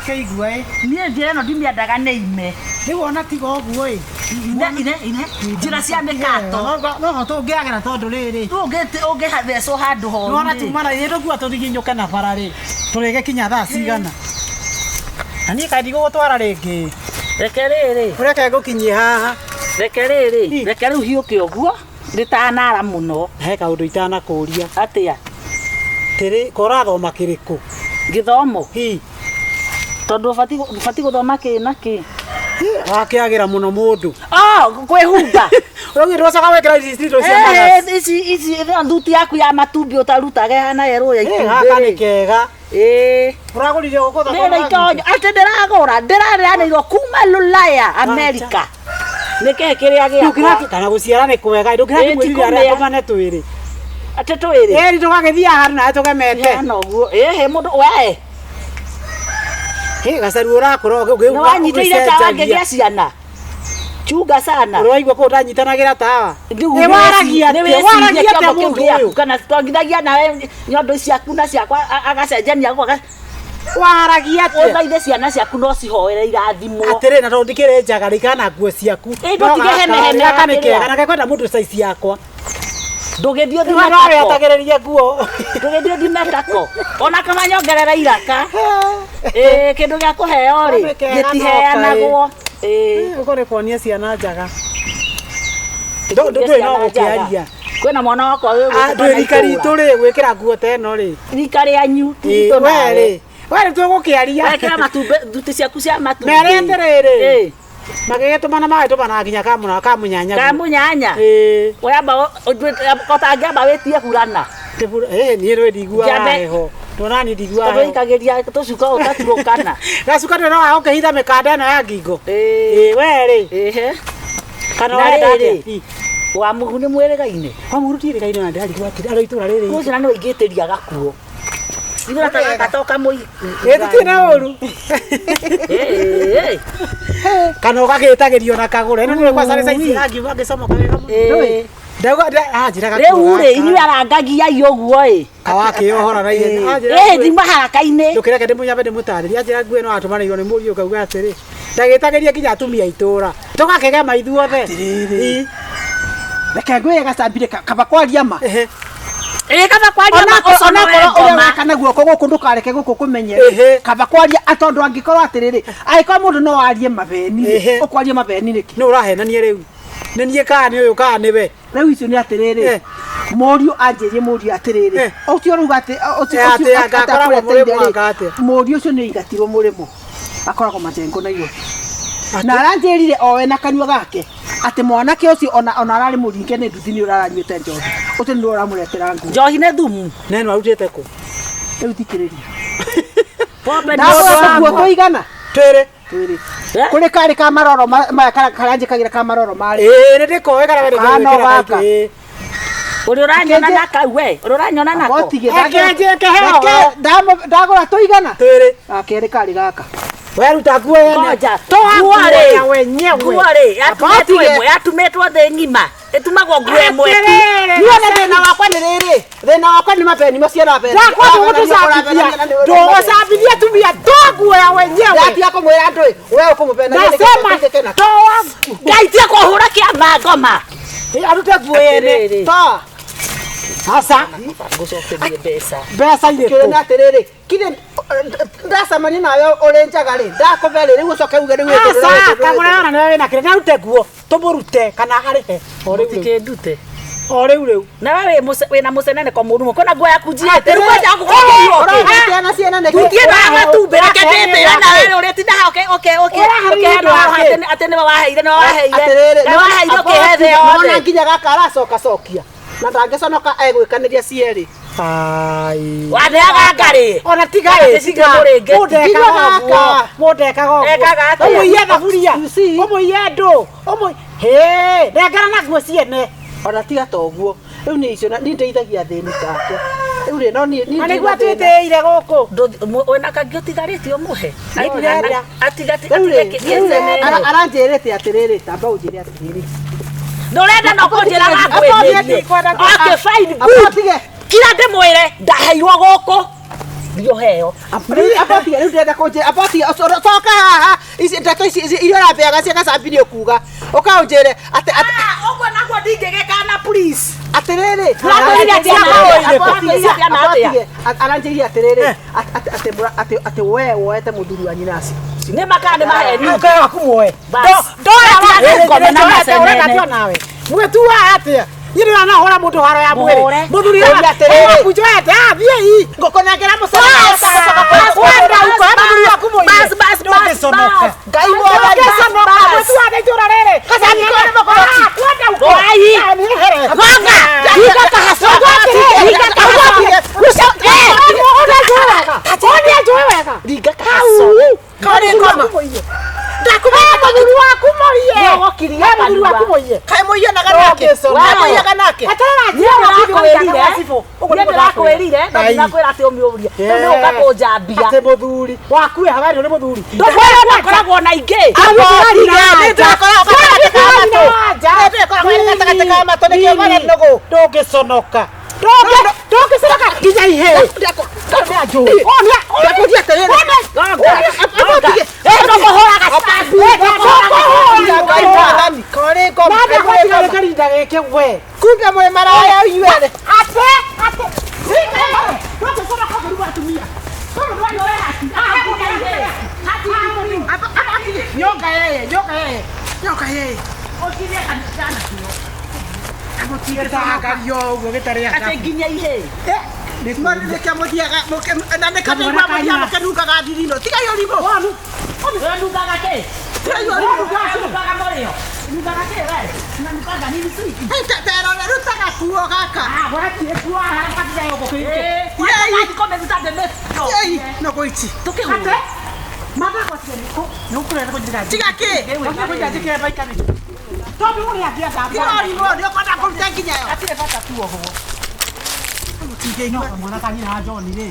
Nĩwakĩigua ĩ. Niĩ njĩra ĩno ndimĩendaga nĩ ime. Rĩu ona tiga ũguo ĩ. Ine ine ine njĩra cia mĩkato. Noho tũngĩagera tondũ rĩrĩ. Rĩu ũngĩthecwo handũ horu. Nĩwona tuma na ithuĩ tũkua tũthiginyũke na bara rĩ. Tũrĩgĩkinya thaa cigana? Na niĩ kaĩ ndigũgũtwara rĩngĩ. Reke rĩrĩ. Ũreke ngũkinyie haha. Reke rĩrĩ. Reke rĩu hiũke ũguo rĩtanara mũno. He kaũndũ itanakũria. Atĩa? Tĩrĩ, ko ũrathoma kĩrĩkũ? Gĩthomo. Hi. Tondũ ũbatiĩ gũthoma kĩ na kĩ? Wakĩagĩra mũno mũndũ. Oh, kwĩhumba. Ũraugire ndũgacoka gwĩkĩra ici citũ cia magaci. Eh, ici ici ĩno thuti yaku ya matumbĩ ũtarutaga ĩhana yerũ ya Eh, itumbĩ. gaka nĩ kega. Ĩĩ. Ũragũrire gũkũ thoko? Nĩ itonyo atĩ ndĩragũra ndĩrareanĩirwo kuma Rũraya Amerika. Nĩkĩĩ kĩrĩa gĩakwa? Ndũngĩraki kana gũciara nĩ kwega ndũngĩraki Ĩĩ, ti mwĩrire arĩa kũmĩa. tũmane twĩrĩ. Atĩ twĩrĩ. Ĩĩ tũgagĩthiĩ handũ nawe tũgemete. Hana ũguo. Ĩhĩ mũndũ we. Hĩ gacaru ũrakũra Nĩ wanyitĩire tawa ngĩgĩa ciana. Chunga sana. Ũraigua kũu ndanyitanagĩra tawa. Rĩu Ĩ waragia nĩ atĩa? wĩcirie Waragia atĩa kĩongo kĩu mũndũ gĩaku ũyũ? kana twongithagia nawe nyondo ciaku na ciakwa agacenjania gũkũ Waragia atĩa? ũthaithe ciana ciaku no cihoere irathimwo. Atĩrĩ na tondũ ndikĩrĩ njaga rĩ kana nguo ciaku. Ĩ, ndũtige hene hene Gaka nĩ kĩrĩa. kega na gekwenda mũndũ size yakwa. Ndũgĩthiĩ Rĩu ũthime nawe tako. atagĩrĩrie nguo. Ndũgĩthiĩ ũthime tako. Ona kama nyongerera iraka. Ĩĩ kĩndũ gĩa kũheo rĩ Nĩ kega no gĩtiheanagwo. Ĩĩ. Ũko nĩ kuonia ciana njaga. Ndũĩ no gũkĩaria. Kwĩna mwana wakwa wĩ Ah, gũkũ ndũĩ rika ritũ rĩ gwĩkĩra nguo ta ĩno rĩ. Rika rĩanyu ti Ĩ, ritũ we nawe. rĩ. We rĩ tũgũkĩaria. Wekĩra matumbĩ thuti ciaku cia matumbĩ. Mere atĩrĩrĩ. Ĩ. Magĩgĩtũmana magĩtũmana nginya kamũna kamũnyanya. Kamũnyanya. Ĩ. Wamba ũtangĩamba wĩtie burana. Ĩ niĩ rĩ ndiguaga Njambe- heho. Ndona niĩ ndiguaga Tondũ heho. ĩikagĩria tũcuka ũgaturũkana. Gacuka ndũĩ no wagũkĩhitha mĩkanda ĩno ya ngingo. Ĩ. Ĩ we rĩ. Ĩhĩ. Kana Na ũrenda rĩrĩ. atĩa? Wa mũhu nĩ mwĩrĩgaine. Kwa mũhu tiĩrĩgaine na ndĩrarigwo atĩrĩ arĩ itũra rĩrĩ. Ũcio na nĩ waingĩtĩria gakuo. Ithuĩ ta gaka to kamũi. Ĩ tũtirĩ na ũru. Ĩ. Kana ũgagĩtagĩrio na kagũre. Ĩno nĩ kwa sare size angiuga angĩcomoka wega mũno. Ĩ. Ndauga anjĩra gakuo. Rĩu rĩ inyuĩ arangagiai ũguo ĩ. Awakĩohora na ihenya. Anjĩra Ĩ nguo- ndima haraka-inĩ. Ndũkĩreke ndĩmũnyambe ndĩmũtarĩrie. Anjĩra nguo ĩno atũmanĩirwo nĩ mũriũ ngauga atĩrĩ. Ndagĩtagĩria nginya atumia a itũra. Tũgakĩgema ithuothe. Ĩ. Reke ngwĩre gacambire kaba kwaria ma. Ehe. Ĩ kaba kwaria ma Onakorwo ũconoe ũrĩa ngoma. weka na guoko gũkũ ndũkareke gũkũ kũmenye Ehe. kaba kwaria tondũ angĩkorwo atĩrĩrĩ angĩkorwo mũndũ no arie mabeni rĩ, Ehe. ũkwaria mabeni nĩkĩ? Nũ ũrahenania rĩu? Nĩ niĩ kana nĩ ũyũ kana nĩ we? Rĩu icio nĩ atĩrĩrĩ Eh. mũriũ anjĩrie mũriũ atĩrĩrĩ Eh. ũcio ũrauga atĩ ũcio Eh, ũcio atĩ anga akoragwo atakũreteire mũrĩmo rĩ, anga atĩa? mũriũ ũcio nĩ aingatirwo mũrĩmo akoragwo majengo Nairobi na aranjĩrire owe na kanua gake atĩ mwanake ũcio ona ona ararĩ mũringe nĩ nduthi nĩ ũraranyuĩte njohi ũcio nĩ ũramũretera nguo Njohi nĩ thumu. Neno arutĩte kũ? Rĩu thikĩrĩria Pombe nĩ ndagũra ũndũ wa tũguo ma. tũigana Twĩrĩ. twĩrĩ Eh? kũrĩ karĩ ka maroro maya karanjĩkagĩra ka maroro marĩ Ĩ nĩ ndĩkoĩ karĩa wendete Kana gwĩkĩra gaka. kaingĩ. Ũrĩa ũranyona na kau we, ũrĩa ũranyona nako. Abotige Reke njĩke heo. ndagũra tũigana Twĩrĩ. gakerĩ karĩ gaka Weruta nguo yene. Ngoja. Toa Nguo nguo rĩ. ya wenyewe. Nguo rĩ, yatumĩtwo Abotige. ĩmwe, yatumĩtwo thĩ ng'ima. Ĩtumagwo nguo ĩmwe tu. Atĩrĩrĩ. niĩ ona thĩna wakwa nĩ rĩrĩ thĩna wakwa nĩ mabeni macio ũrabeni Ndakwa ndũgũtũcambithia. Ndũgũcambithia atumia. Toa nguo ya wenyewe. ndatiga kũmwĩra andũ ĩ we ũkũmũbena Nasema toa. Ngai tiga kũhũra kĩama ngoma. Ĩ, Arute nguo yene. Atĩrĩrĩ. toa Sasa Ngũcokerie mbeca. mbeca kĩrĩ irĩkũ? na atĩrĩrĩ kithĩ ndacemania nawe ũrĩ njaga rĩ ndakũbe rĩ rĩu ũcoke uge rĩu Aca, kagũra yona nĩwe wĩna kĩrĩa. Nĩarute nguo tũmũrute kana arĩhe. O rĩu rĩu. Mũtikĩndute. O rĩu rĩu. Nawe wĩ wĩna mũceneneko mũru mũno. Kwĩna nguo yaku njiĩte. Rĩu kwanja ngũkũrĩirwo kĩ? ũraciana ciana nĩkĩ Thuti ĩno ya matumbĩ reke ndĩtĩre nawe rĩ ũrĩtinda haha ũkĩ ũkĩ Ũraharĩria ũkĩheana ũndũ wake. atĩ nĩwe waheire nĩwe waheire. atĩrĩrĩ Nĩwe waheire ũkĩhe thĩ nona yothe. nginya gaka aracoka cokia na ndangĩconoka egwĩkanĩria cierĩ Ai. Waneaga ngarĩ. Ona tiga ĩ, Atĩ tiga. cingĩmũrĩngĩti. Mũndũ ekaga Nginya ũguo. gaka. Mũndũ ekaga ũguo. Ekaga atĩa? Ũmũiye thaburia. You see? Ũmũiye ndũ. Ũmũ Hĩ, nengera na nguo ciene. ona tiga ta ũguo rĩu nĩ icio niĩ ndeithagia athĩni take rĩu rĩ no niĩ niĩ Na ndirĩ nĩguo na thĩna. atwĩtĩire gũkũ. Wĩna kangĩ ũtigarĩtie ũmũhe. Ndirenda. Rĩu rĩ, rĩu rĩ, aranjĩrĩte atĩrĩrĩ tamba ũnjĩre atĩrĩrĩ Ndũrenda no kũnjĩra Apo, gangwĩthĩrie. ndikwenda Okay, fine, good. Apo, tige. Kira ndĩmwĩre ndaheirwo gũkũ. Ndio heo. Abatige rĩu ndĩrenda kũnjĩra abatige coka haha ici ndeto ici iria ũrambeaga cia gacambi nĩ ũkuga ũkaũnjĩre atĩ Ũguo naguo ndingĩgĩka na please. atĩrĩrĩ Ndĩrakwĩrire atĩ abatige aranjĩrire atĩrĩrĩ atĩ we woete mũthuri wa nyina acio Nĩ makaa nĩ maheni. Ukae waku muoe. Bas. Ndoya Ngome na macenene. nawe. Mwetua atia? Niĩ ndĩranahũra mũndũ haro ya mwĩrĩ. Mũhũre. Mũthuri Ũria atĩrĩrĩ. waku njoete, ah, thiĩi. ngũkũnengera Wenda ukoe mũthuri waku mũiye. Bas, bas, bas, Ndũngĩconoka. bas. Ngai mwathani. Ndũngĩconoka. Bas. Mwetua nĩ itũũra rĩrĩ. Gacambi kau nĩ mũkoroki. Ah, kwenda uko. Rai. Ah, nĩ here. Gonga. Hinga kahaco. Hinga kahaco. Ũnjũĩ wega. Ũnjũĩ wega. Ringa kahaco. Karĩ ngoma. Ndakumenya mũthuri waku mũiye. Nĩũgũkiria Eh, mũthuri waku kanua. mũiye. Kaĩ mũiyanaga nake Ndũngĩconoka. Kaĩ mũiyaga nake Eterera Niĩ njĩra ndĩrakwĩrire. Niĩ ndĩrakwĩrire na Ai. ndinakwĩra atĩ ũmĩũrie. Rĩu nĩ ũka kũnjambia. Atĩ mũthuri waku ĩ habarĩ nĩ mũthuri. Ndũkwĩra ndakoragwo na ingĩ. Ndũngĩconoka. Ndũngĩconoka nginya ihĩĩ. Ndakũria atĩrĩrĩ Eh, ndũkũhũraga stamp. Ngai mwathani karĩ ngoma Nanda gwatiga gĩkarinda gĩkĩ we. kumbe mwĩ maraya inyuerĩ Atĩ atĩ. Ndũngĩconoka ũtheri wa atumia. nyoka yeye nyoka yeye nyoka yeye Gĩtangario ũguo gĩtarĩ Atĩ nginya ihĩĩ. nĩkĩo mũthiaga na nĩkĩo ndaigua mũthiaga mũkĩnungaga thithino tigai ũrimũ Ũnungaga kĩ? tigai ũrimũ Ũnungaga mũrĩo. Ũnungaga kĩ we? Unanungaga nini sweet? terore ruta gakuo gaka Eh, kwanza kũmĩruta ndĩmĩtio. yei nũgũ ici Tũkĩhũre. tiga kĩ tiga ũrimũ nĩ ũkwenda kũruta nginya yo Hatirĩ bata tuohwo.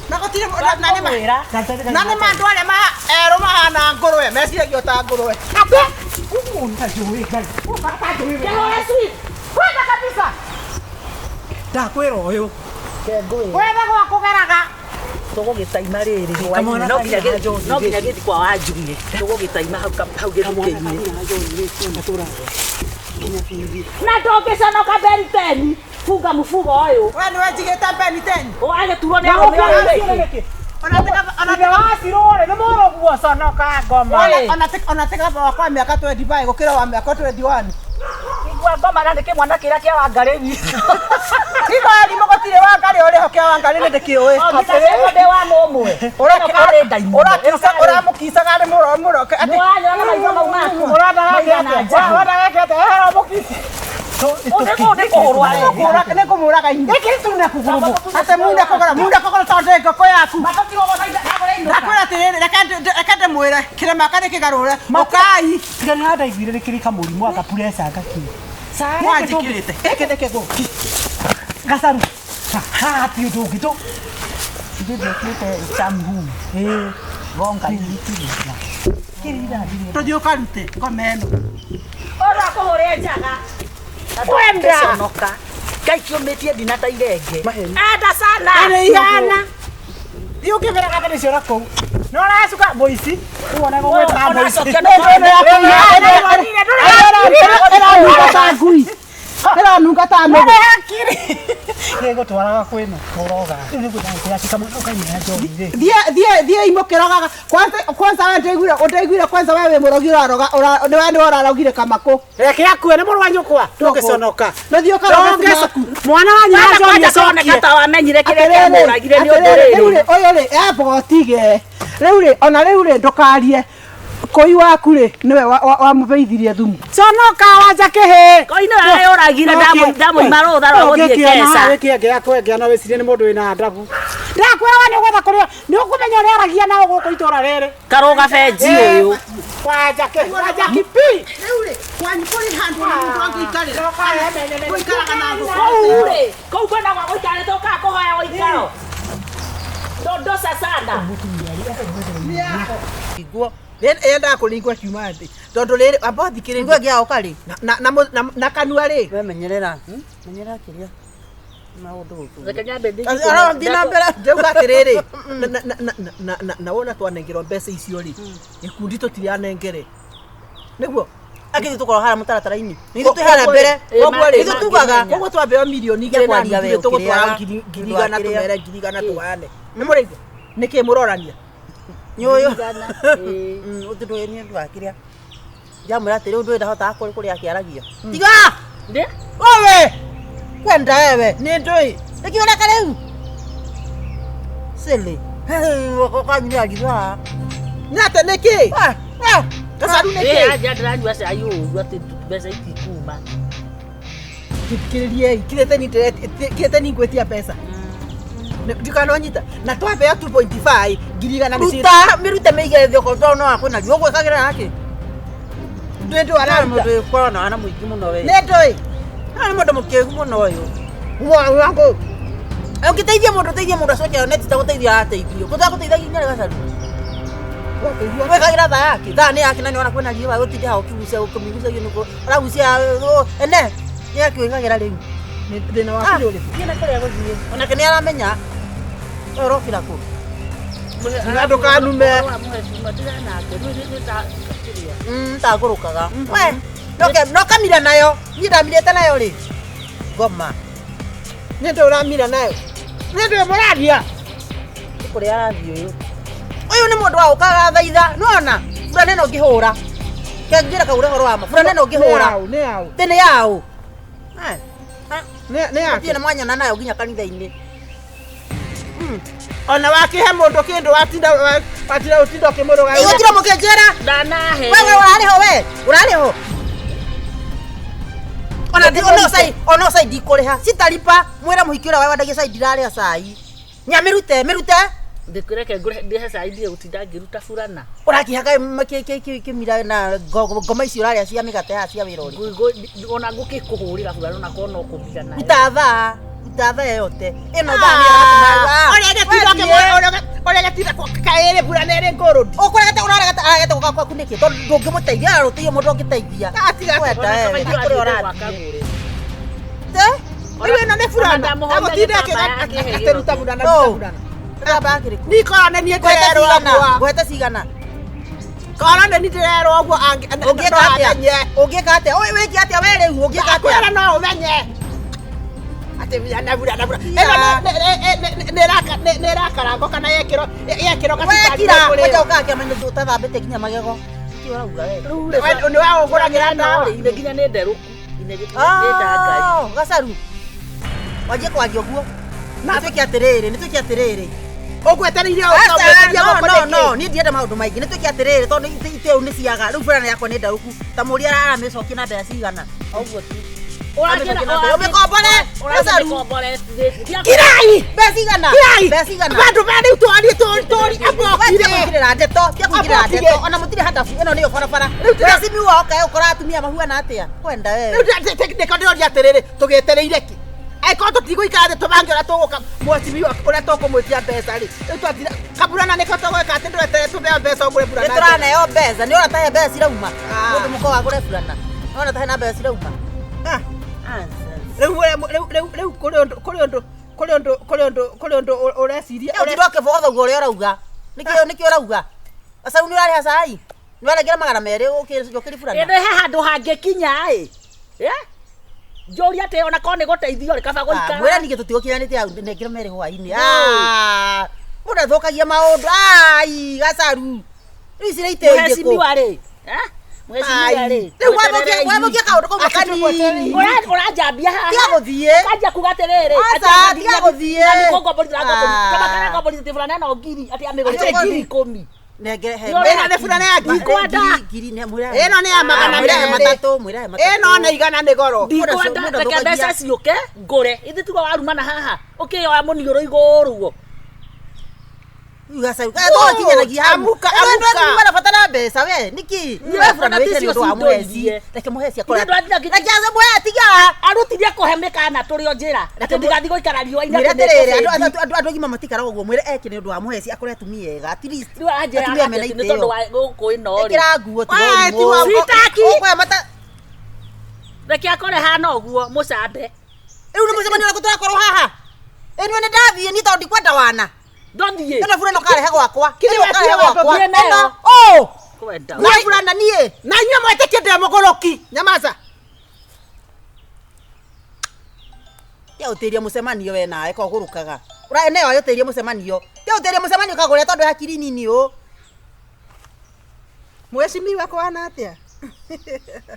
na gũtirĩ na nĩ ma Ndakũmwĩra. na nĩ ma andũ arĩa erũ mahana ngũrwe meciragia o ta ngũrwe Kĩhũre sweet. Kwenda kabisa. Ndakwĩra ũyũ. Wetha gwa kũgeraga. Tũgũgĩtaima rĩrĩ hwaĩ-inĩ. No nginya no nginya gĩthiĩ kwa Wanjugire. Tũgũgĩtaima hau hau gĩthukĩ-inĩ. Na ndũngĩconoka Benteni. Funga mũbugo ũyũ. we nĩwe njigĩte beni teni Ũgagĩturwo nĩ arũme ũyũ. ona tiga ona Ithe wa Cirũrĩ nĩ mũrũguo conoka ngoma. ona tiga wakwa mĩaka 25 gũkĩra wa mĩaka 21 Igua ngoma na nĩ kĩmwana kĩrĩa kĩa Wangarĩ. tiga ũrimũ gũtirĩ wangarĩ ũrĩho kĩa wangarĩ nĩ ndĩkĩũĩ Ndĩ wa mũmwe. ũramũkicaga arĩ mũro mũro atĩ Nĩwanyona maitho mau maku. Ũrenda gake Maigana atĩa? njahu. Ũrenda gake atĩa? Ehera mũkici. Nĩ kũhũrwo nĩ kũmũraga inyuĩ Gĩkĩ tune kũgũrũ. atĩ munda kũgũra munda kũgũra tondũ ndĩ ngũkũ yaku ndakwĩra atĩrĩrĩ reke ndĩmwĩre kĩrema nĩ kĩgarũre ũkai Tiga nĩ handaiguire nĩ kĩrĩ kamũrimũ anga pressure anga kĩ. mwanjĩkĩrĩte gĩkĩ nĩ kĩgũki Gacaru. Haha ti ũndũ ũngĩ tũ. tũthiĩ ũkarute ngoma ĩno Ũra kũhũre njaga. Kwenda. Conoka. Ngai kĩũmĩtie ndina ta irenge. Enda sana. Nĩ ihana. Thiĩ ũkĩgeraga nĩ ciora kũu. No ũracuka mũici. Ũguo nĩguo gwĩtaga mũici. Ũracokia nĩ ĩranunga ta ngui ĩranunga ta nũgũ Gĩgũtwaraga kwĩna kũroga. Rĩu nĩguo ndagũkwĩra kamwana ũkaimĩra njohi rĩ. thiĩ imũkĩrogaga kwanza kwanza we ndĩiguire ũndĩiguire kwanza we wĩ mũrogi ũraroga nĩwe nĩwe ũrarogire kamakũ Reke akue nĩ mũrũ wa nyũkwa. Ndũngĩconoka. Nũthiĩ ũkaroge maku Mwana wa nyina Kwanza John kwanja acokie. koneka ta wamenyire kĩrĩa kĩamũragire nĩ ũndũ rĩu rĩrĩ. rĩ ũyũ rĩ amba ũtige rĩu rĩ ona rĩu rĩ ndũkarie kũi waku rĩ nĩwe wamũbeithirie thumu Conoka wanja kĩhĩ. Koi nĩwe weyũragire ndamũima rũtha rwa gũthiĩ keca. Wĩkĩengea kwengea no wĩcirie nĩ mũndũ wĩna ndabu. Ndakwĩra we nĩ ũgwetha kũrĩa nĩ ũkũmenya ũrĩa aragia nao gũkũ itũra rĩrĩ. Karũga benji ũyũ. Wanja kĩ wanja kipi. rĩu rĩ kwanyu kũrĩ handũ na mũndũ angĩikarĩra gũikaraga na ngũkũ Kũu rĩ, kũu kwenda gwa gũikarĩte ũkaga kũhoya ũikaro. Dondosa sana. Nguo yendaga kũringwo kiuma thĩ tondũ rĩrĩ amba ũthikĩrĩrie Nguo ĩngĩ yaũka rĩ? na kanua rĩ We menyerera. Menyerera kĩrĩa. Maũndũ gũkũ. Reke nyambe ndĩci- Arathiĩ na mbere. Ndauga atĩrĩrĩ, na wona twanengerwo mbeca icio rĩ, gĩkundi tũtiranengere nĩguo. Akĩthiĩ tũkorwo harĩa mũtaratara-inĩ. Nithuĩ twĩ harĩa mbere. Koguo rĩ, Nithuĩ tugaga. Koguo twambeo 2,000 na Kwaria we nuthu tũgũtwara ũkĩrĩaga. 100,000 Ũkĩrĩa. tũmere 100,000 tũgayane. Nĩ mũraigua nĩkĩ mũrorania? Nyũyũ. Igana, ĩĩ. Ũndũ ndũĩ nĩ ũndũ wa kĩrĩa. Ndamwĩra atĩrĩ ũndũ ũyũ ndahotaga kũrĩa akĩaragia. Tiga! Ndĩ? Wewe! Kwenda wewe. Nĩ ndũĩ. Nĩkĩ ũreka rĩu? Silly. Kanyuria nginya. Nĩ atĩ nĩkĩ gacaru? Ĩĩ, Nĩkĩ? anja ndĩranyua cai ũru atĩ mbeca itikuma. Thikĩrĩriei, kirĩte ni ngwĩtia mbeca ndikanonyita na twambeo 2.5 100,000 nĩ Ruta mĩrute mĩige thĩ okorwo tondũ no akwĩna ruo ũgwĩkagĩra nakĩ? ndũĩ ndũ araruta. Mũndũ ũkoragwo na wana mũingĩ mũno we. Nĩ ndũĩ. Nĩ mũndũ mũkĩgu mũno ũyũ. Wangu. Ũngĩteithia mũndũ teithia mũndũ acoke one ti ta gũteithia arateithio. Gũtagũteithagia nĩ gacaru. Wĩkagĩra thaa yake. Thaa nĩ yake na nĩwona kwĩna riũa gũtinde hau ũkĩgucia ũkĩmĩgucagia nĩguo ũragucia ene nĩ yake wĩkagĩra rĩu. Thĩna waku nĩ ũrĩkũ? Thiĩ na kũrĩa gũthiĩ. Onake nĩ aramenya. We ũrokĩra kũ? Tiga ndũkanume. Ndagũrũkaga. We no kamira nayo. Niĩ ndamirĩte nayo rĩ. Ngoma. Nĩ ndũĩ ũramira nayo? Nĩ ndũĩ mũraria? Nĩ kũrĩa arathiĩ ũyũ. Ũyũ nĩ mũndũ wa ũkaga thaitha. Nĩwona? Burana ĩno ngĩhũra. Kengĩra kaure ũhoro wa ma. Burana ĩno ngĩhũra. Nĩ yaũ? Nĩ yaũ? Tĩ nĩ yaũ. Nĩ Thiĩ yake? na mwanyona nayo nginya kanitha-inĩ. Ona wakĩhe mũndũ kĩndũ watinda watinda ũtinda ũkĩmũrũga. Igũtirwo mũkĩnjĩra. Ndanahe. Wewe ũrarĩ ho we. Ũrarĩ ho. Ona ndi ona cai ona cai ndikũrĩha. Citaripa mwĩra mũhiki ũrĩa wendagia cai ndirarĩa cai. Nyamĩrute mĩrute. Ndĩkĩreke ngũre ndĩhe cai ndige gũtinda ngĩruta burana. Ũrakĩhaka kĩmira na ngoma icio ũrarĩa cia mĩgate haha cia wĩra ũrĩkũ? Ona ngũkĩkũhũrĩra burana ona korwo no kũmira nayo. Ruta thaa, ruta thaa yote. Ĩno thaa nĩ ĩratũma. Ũrĩa gĩtinda kaĩrĩ burana ĩrĩ ngũrũndi. Ũkũregete ũraregete aregete gũka kwaku nĩkĩ? Tondũ ndũngĩmũteithia ararũteithia mũndũ ũngĩteithia. Atiga. Wenda Ona wewe, kaba nĩ kũrĩa ithuĩ ũrathiĩ. gwakagũre. Te? Rĩu ĩno nĩ burana. Agũtinda akĩruta burana ruta burana. Gĩtambaya kĩrĩkũ? Nikora nĩ niĩ Ngwete ndĩrerwo cigana? ũguo. Ngwete cigana? Kora nĩ niĩ ndĩrerwo ũguo. Ũngĩka atĩa? Ũngĩka atĩa? Ũyũ wĩke atĩa we rĩu? Ũngĩka atĩa? Kwĩra no ũmenye atĩ burana burana burana ĩno nĩ ĩrakarango kana yekĩrwo yekĩrwo. Wekira, kwanja ũkaga kĩama-inĩ ũtathambĩte nginya magego. Nĩkĩ ũrauga we? Nĩ waũgũragĩra ndawa. Ine nginya nĩ nderũku. Ine nĩ ndangai. Ah, gacaru. Wanjie kwaria ũguo. Nĩtwĩke atĩrĩrĩ, nĩtwĩke atĩrĩrĩ. Ũgwetereire. Aca, no, no, no, niĩ ndienda maũndũ maingĩ. Nĩtwĩke atĩrĩrĩ tondũ itĩ nĩ ciaga. Rĩu burana yakwa nĩ ndarũku. Ta mũria aramĩcokia na mbeca cigana? Ũguo ti. Ũmĩkombore, gacaru. Kirai! Mbeca cigana? Kirai! Mbeca cigana? Bandũ ba rĩu twarie tũri Tia kũingĩrĩra ndeto, tia kũingĩrĩra Ambokire. ndeto. Ona mũtirĩ handabu, ĩno nĩyo barabara. Rĩu tiga- Mheshimiwa oka ũkora atumia mahuana atĩa? Kwenda wewe. Nĩko ndĩroria atĩrĩrĩ, tũgĩetereire kĩ angĩkorwo tũtigũikara thĩ tũbange ũrĩa tũgũka mheshimiwa ũrĩa tũkũmwĩtia mbeca rĩ? Rĩu twatira kaburana nĩko tũgwĩka atĩ ndwetere tũheo mbeca ũgũre burana? Nĩ tũraneo mbeca, nĩ ũrona tahe mbeca cirauma. Ah. Mũndũ mũkoo agũre burana. Nĩ ũrona tahe na mbeca cirauma. Ah. Nonsense. Rĩu rĩu rĩu rĩu kũrĩ ũndũ kũrĩ ũndũ kũrĩ ũndũ kũrĩ ũndũ kũrĩ ũndũ ũreciria. Rĩu ũtinda ũkĩbogotha ũguo ũrĩa ũrauga. Nĩkĩ nĩkĩ ũrauga? Gacaru nĩ ũrarĩha cai? Nĩ ũrarengera 200 ũkĩri burana? Ĩno he handũ hangĩkinya ĩ. Njũria atĩ ona korwo nĩ gũteithio rĩ kaba gũikara. Mwĩra ningĩ tũtigũkinyanĩte hau nengera 2 hwainĩ. Mũndũ athũkagia maũndũ. Ai, gacaru. Rĩu ici nĩ itĩ irĩkũ? Mheshimiwa rĩ. Mheshimiwa rĩ. Rĩu wathũkia kaũndũ kau kanini. Ũranjambia haha. Tiga gũthiĩ. Ũkanjia kuga atĩrĩrĩ. Aca, tiga gũthiĩ. Ngomborithia Ah. kaba kana ngomborithia burana ĩno ngiri atĩ amĩgũrĩte Atĩ 10,000. Nengere he. Ĩno nĩ burana ya ngiri. Ndikwenda. Ngiri nĩ mwĩra. Ĩno nĩ ya magana Mwĩra he merĩ. matatũ, mwĩra he matatũ. Ĩno nĩ 100 nĩ goro. Ndikwenda Mũndũ reke athũkagia. mbeca ciũke ngũre. Ithuĩ tiga warumana haha ũkĩoya mũniũrũ igũrũ ũguo. Gacaru. Tũkinyanagia hau. Amuka, Andũ amuka. atumia marabatara mbeca we. Nĩkĩ? Niĩ We burana ona wĩkĩre ti nĩ ũndũ wa cio mũheci. cindoirie. Reke mũheci akore. Ithuĩ ndwathiĩ na Reke ace mũheci tiga. Arutirie kũhe mĩkana tũrĩ o njĩra atĩ ndigathiĩ gũikara riũa-inĩ Mwĩre atĩ nĩ atĩrĩrĩ, ngũbĩndi. andũ agima matikaraga ũguo. Mwĩre eke nĩ ũndũ wa mũheci akore atumia ega. At least Rĩu aranjĩra atumia mena atĩ nĩ tondũ itĩo. wa gũkũ ĩno rĩ. Ĩkĩra nguo tiga Wee, ti ũrimũ. wa- Sitaki. Ũkũhe mata Reke akore hana ũguo mũcambe. Rĩu nĩ mũcemanio ũrĩkũ tũrakorwo haha? Ĩ niĩ nĩ ndathiĩ niĩ tondũ ndikwenda wana. Ndothiĩ. Ĩno burana ũkarehe gwakwa. Kĩrĩ Ĩno ũkarehe wetie gwakwa. wendo thiĩ nayo. Ĩno, ũ. Kwenda. Na burana niĩ. Na inyuĩ mwetĩkie ndĩ mũgũrũki. Nyamaza. Tia ũtĩrie mũcemanio we nawe ko ũgũrũkaga. Ũra nayo ũtĩrie mũcemanio. Tia ũtĩrie mũcemanio kagũre tondũ hakiri nini ũ. Mheshimiwa kwana atĩa?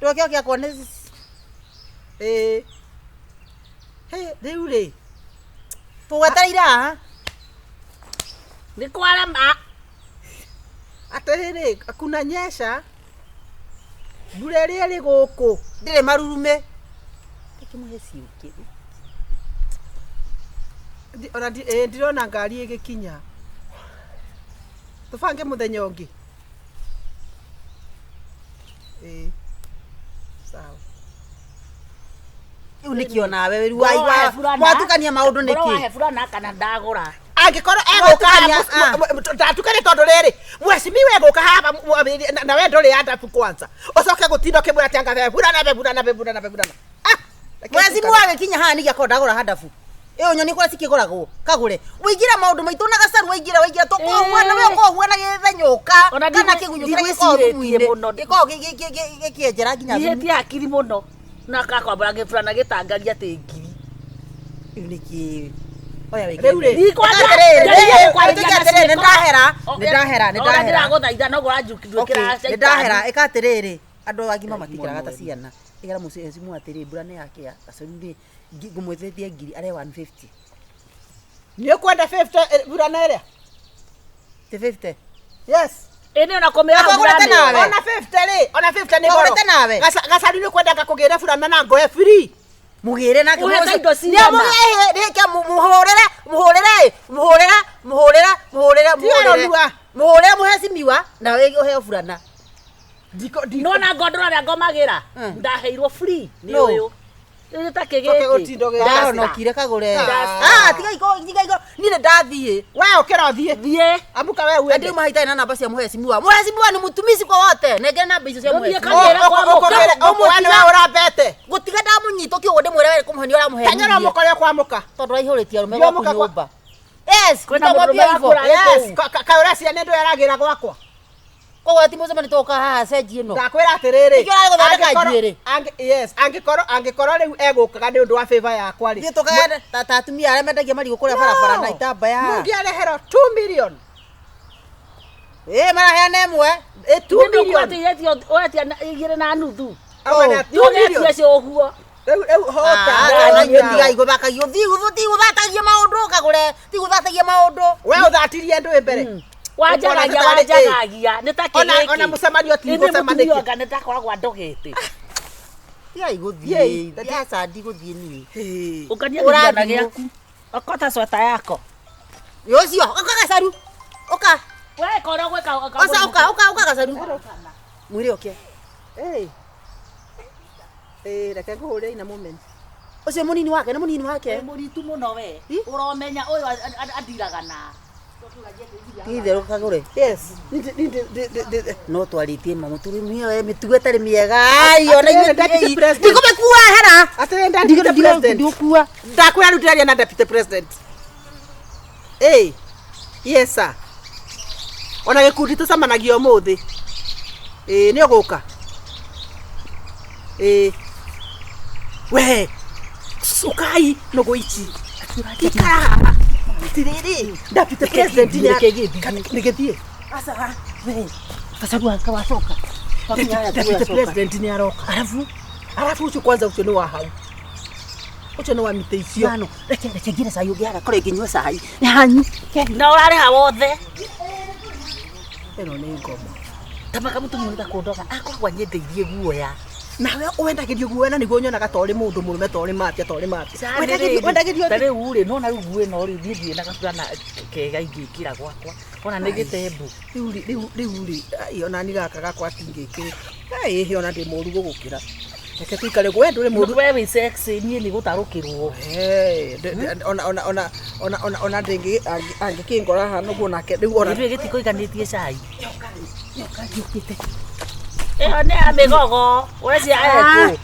Ndũkĩo gĩakwa nĩ Ĩĩ. Hĩ, rĩu rĩ. tũgwetereire haha. Nĩ kwarama. Atĩrĩrĩ, kuna nyesha. Mbura ĩrĩa ĩrĩ gũkũ. Ndĩrĩ marurume. Ndĩkĩmũhe ciũkĩ. Ona ndirona ngari ĩgĩkinya. Tũbange mũthenya ũngĩ. Ĩĩ. Sawa. Rĩu nĩkĩo nawe rĩu Ngoro wahe burana. watukania maũndũ Ngoro nĩkĩ? wahe burana kana ndagũra. Angĩkorwo egũka Watukania, ndatukane tondũ rĩrĩ mheshimiwa egũka haha na we ndũrĩ andabu kwanza ũcoke gũtinda ũkĩmwĩra atĩ anga burana be burana be burana be burana. Ah, reke Mheshimiwa agĩkinya haha nĩgĩakorwo ndagũra handabu. Ĩyo nyoni kũrĩa cikĩgũragwo kagũre. Waingĩra maũndũ maitũ na gacaru waingĩra waingĩra tũkohuana we ũkohuana gĩthenyũka Ona kana kĩgunyũ kĩrĩa gĩkoragwo ndigwĩcirĩtie thumu-inĩ. mũno. Gĩkoragwo gĩkĩenjera nginya thumu. Ndihĩtie hakiri mũno. Na kakwambara gĩburana gĩtangaria atĩ ngiri. Rĩu nĩkĩ? Oya wĩkĩre. Rĩu rĩ. Ndikwanja- Atĩrĩrĩ, njarie gũkwarĩria ĩtuĩke na atĩrĩrĩ, ciĩko. nĩndahera, nĩndahera, nĩndahera. Ona ndĩragũthaitha no ũranjukĩra Okay, nĩndahera ĩka atĩrĩrĩ andũ agima matikĩraga ta ciana ĩgera mũciĩ atĩrĩ mbura nĩ yakĩa gacaru nĩ ngũmwĩtĩtie ngiri are 150 Nĩ ũkwenda 50 burana ĩrĩa? ti 50 Yes. Ĩnĩ ona kũmĩoya Akagũrĩte burana. nawe. Ona 50 rĩ, ona 50 nĩ goro. Wagũrĩte nawe? Gacaru nĩ ũkwenda ngakũgĩre burana na ngoe free. Mugire nake Ũhete indo cigana? Nĩamũgĩre muhũrĩre muhũrĩre muhũrĩre muhũrĩre muhũrĩre Tiga muhũrĩre mũhecimiwa nawe ũheo burana. Ndiko ndiko. Nona ngondoro ĩrĩa ngomagĩra ndaheirwo free nĩ No. ũyũ. Rĩu ta Coke kĩgĩkĩ. gũtinda ũgĩ- Ndahonokire kagũre. Ah. Ah, tiga iko tiga iko niĩ nĩ ndathiĩ. We ũkĩra ũthiĩ. Thiĩ. Amuka we uende. Andũ mahitarĩ na namba cia mũhecimiwa. Mũhecimiwa nĩ mũtumisi kwa wote. Nengere namba icio cia Gũthiĩ mũhecimiwa. kagĩra kwa Ũkũgĩre mũka. ũkũwe nĩwe ũrambete. Gũtiga ndamũnyita ũkĩ ũguo ndĩmwĩre we kũmũhe nĩ ũramũhe. Teng'era ũmũkore kwamũka. Tondũ aihũrĩtie arũme Ndio gwaku mũka kwa- nyũmba. Yes, Kwĩna nitamwambia mũndũrũme hivyo. wakũra. Yes, kaĩ ũreciria nĩ ndũĩ aragĩra gwakwa? Koguo ti mũcemanio tũgoka haha cenji ĩno. Ndakwĩra atĩrĩrĩ. Nĩkĩo ũrarĩ gũthondeka angĩkorwo- njuĩrĩ? Yes, angĩkorwo angĩkorwo rĩu egũkaga nĩ ũndũ wa favor yakwa rĩ. Ithuĩ tũkaga ta atumia arĩa mendagia marigũ kũrĩa barabara na itambaya. Mũngĩareherwo 2 million. Ĩ maraheana ĩmwe. Ĩ 2 million. Ũretia igĩrĩ na nuthu. Auga na 2 million. Ũgetia cio ũguo. Rĩu rĩu hota. Ah, tigai gũthakagio ti gũthatagia maũndũ kagũre ti gũthatagia maũndũ. We ũthatirie ndũĩ mbere. Wanjagagia Ũkona wanjagagia nĩ ta Ona kĩgĩkĩ. ona mũcemanio ti Ĩndĩ gũcemanĩtie. mũtumia anga nĩ takoragwo andogete. Tigai Yei, gũthiĩ. Aca ndigũthiĩ niĩ. Hĩ. Ũkania Ũrathimwo. gĩthurano gĩaku. Okota sweta yako. Ĩ ũcio ũka gacaru. Ũka. We korwo gwĩka Oca ũka ũka ũka gacaru. Mwĩre ũke. Ĩ. Ĩ reke ngũhũrĩre ina moment. Ũcio mũnini wake nĩ mũnini wake. Mũritu mũno we. Ũromenya ũyũ andiraga na. Ti itherũ kagũre. Yes. Ndi No twarĩtie ma mũtumia we mĩtugo ĩtarĩ mĩega. Ai ona Atĩrĩrĩ, inyuĩ Deputy President. Ndikũmĩkua hera. Atĩrĩrĩ deputy president. Ndigũkua. Ndakwĩra rĩu ndĩraria na deputy president. Ĩ. Yes sir. Ona gĩkundi tũcemanagia ũmũthĩ. Ĩ nĩ ũgũka. Ĩ. We. Ũkai nũgũ ici. Ikara haha. Atĩrĩrĩ, deputy president nĩ nĩ gĩthiĩ. Aca we. Gacaru aka wacoka. Deputy president nĩ aroka. Arabu Arabu ũcio kwanza ũcio nĩ wa hau. Ũcio nĩ wa mĩtĩ icio. Ithano. Reke reke ngire cai ũngĩ haha korwo ngĩnyua cai. Nĩ hanyu. Na ũrarĩha wothe. Ĩno nĩ ngoma. Tamaka mũtumia nĩ ta kũndoga. Akoragwo anyendeirie guoya. Nawe wendagĩrio guoya na nĩguo nyonaga ta ũrĩ mũndũ mũrũme ta ũrĩ mafia ta ũrĩ mafia. Wendagĩrio wendagĩrio ta rĩu rĩ nona rĩu nguo ĩno rĩ niĩ ndirĩ na gaburana kega ingĩkĩra gwakwa ona nĩ gĩtembu. Rĩu rĩ rĩu rĩu rĩ ai, ona ni gaka gakwa tingĩkĩrĩ. Ai ona ndĩ mũru gũgũkĩra. Reke tũikare we ndũrĩ mũru. We wĩ sexy niĩ nĩ gũtarũkĩrwo. Hey, ona ona ona ona ona ona ndĩngĩ angĩkĩngora haha nĩguo nake rĩu ona Ithuĩ gĩtikũiganĩtie cai. Ĩyo nĩ ya mĩgogo ũreciria ekũ.